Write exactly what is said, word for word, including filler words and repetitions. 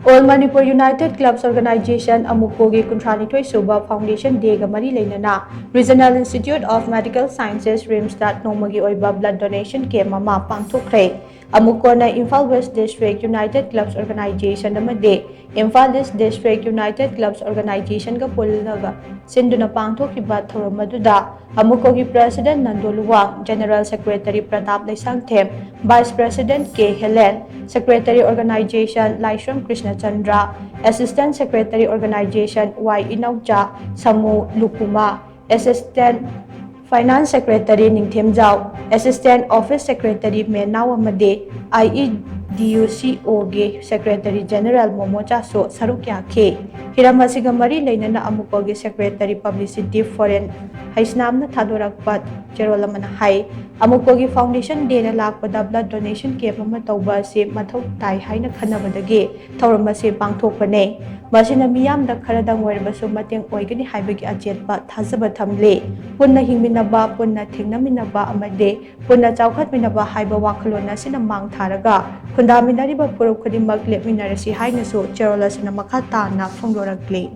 All Manipur United Clubs Organization, ꯑꯃꯨꯀꯣꯒꯤ ꯀꯨꯟꯊ꯭ꯔꯥꯅꯤꯊꯣꯏ ꯁꯨꯕ Foundation Dayꯒ ꯃꯔꯤ ꯂꯩꯅꯅ Regional Institute of Medical Sciences, RIMSꯇ ꯅꯣꯡꯃꯒꯤ ꯑꯣꯏꯕ blood donation camp ꯑꯃ ꯄꯥꯡꯊꯣꯛꯈ꯭ꯔꯦ꯫ ꯑꯃꯨꯀꯣꯅ Imphal West District United Clubs Organization ꯑꯃꯗꯤ Imphal East District United Clubs Organizationꯒ ꯄꯨꯜꯂꯒ ꯁꯤꯟꯗꯨꯅ ꯄꯥꯡꯊꯣꯛꯈꯤꯕ ꯊꯧꯔꯝ ꯑꯗꯨꯗ ꯑꯃꯨꯀꯣꯒꯤ President Nando Luwang, General Secretary Pratap Leishangthem, Vice President K Helen, Secretary Organization Laishram Krishnachandra, Assistant Secretary Organization Y Inaocha, ꯁꯃꯨ ꯂꯨꯀꯨꯃꯥ, Assistant Finance Secretary Ningthemjao, Assistant Office Secretary Menao ꯑꯃꯗꯤ IEDUCOꯒꯤ Secretary General ꯃꯣꯃꯣꯆꯥꯁꯨ ꯁꯔꯨꯛ ꯌꯥꯈꯤ꯫ ꯍꯤꯔꯝ ꯑꯁꯤꯒ ꯃꯔꯤ ꯂꯩꯅꯅ ꯑꯃꯨꯀꯣꯒꯤ Secretary Publicity ꯐꯣꯔꯦꯟ ꯍꯩꯁꯅꯥꯝꯅ ꯊꯥꯗꯣꯔꯛꯄ ꯆꯦꯔꯣꯜ ꯑꯃꯅ ꯍꯥꯏ, ꯑꯃꯨꯀꯣꯒꯤ Foundation Dayꯅ ꯂꯥꯛꯄꯗ blood donation camp ꯑꯃ ꯇꯧꯕ ꯑꯁꯤ ꯃꯊꯧ ꯇꯥꯏ ꯍꯥꯏꯅ ꯈꯟꯅꯕꯗꯒꯤ ꯊꯧꯔꯝ ꯑꯁꯤ ꯄꯥꯡꯊꯣꯛꯄꯅꯦ꯫ ꯃꯁꯤꯅ ꯃꯤꯌꯥꯝꯗ ꯈꯔꯗꯪ ꯑꯣꯏꯔꯕꯁꯨ ꯃꯇꯦꯡ ꯑꯣꯏꯒꯅꯤ ꯍꯥꯏꯕꯒꯤ ꯑꯆꯦꯠꯄ ꯊꯥꯖꯕ ꯊꯝꯂꯤ꯫ ꯄꯨꯟꯅ ꯍꯤꯡꯃꯤꯟꯅꯕ, ꯄꯨꯟꯅ ꯊꯦꯡꯅꯃꯤꯟꯅꯕ ꯑꯃꯗꯤ ꯄꯨꯟꯅ ꯆꯥꯎꯈꯠꯃꯤꯟꯅꯕ ꯍꯥꯏꯕ ꯋꯥꯈꯜꯂꯣꯟ ꯑꯁꯤꯅ ꯃꯥꯡ ꯊꯥꯔꯒ ꯈꯨꯟꯗꯥꯃꯤꯟꯅꯔꯤꯕ ꯐꯨꯔꯨꯞ ꯈꯨꯗꯤꯡꯃꯛ ꯂꯦꯞꯃꯤꯟꯅꯔꯁꯤ ꯍꯥꯏꯅꯁꯨ ꯆꯦꯔꯣꯜ ꯑꯁꯤꯅ ꯃꯈꯥ ꯇꯥꯅ ꯐꯣꯡꯗꯣꯔꯛꯂꯤ꯫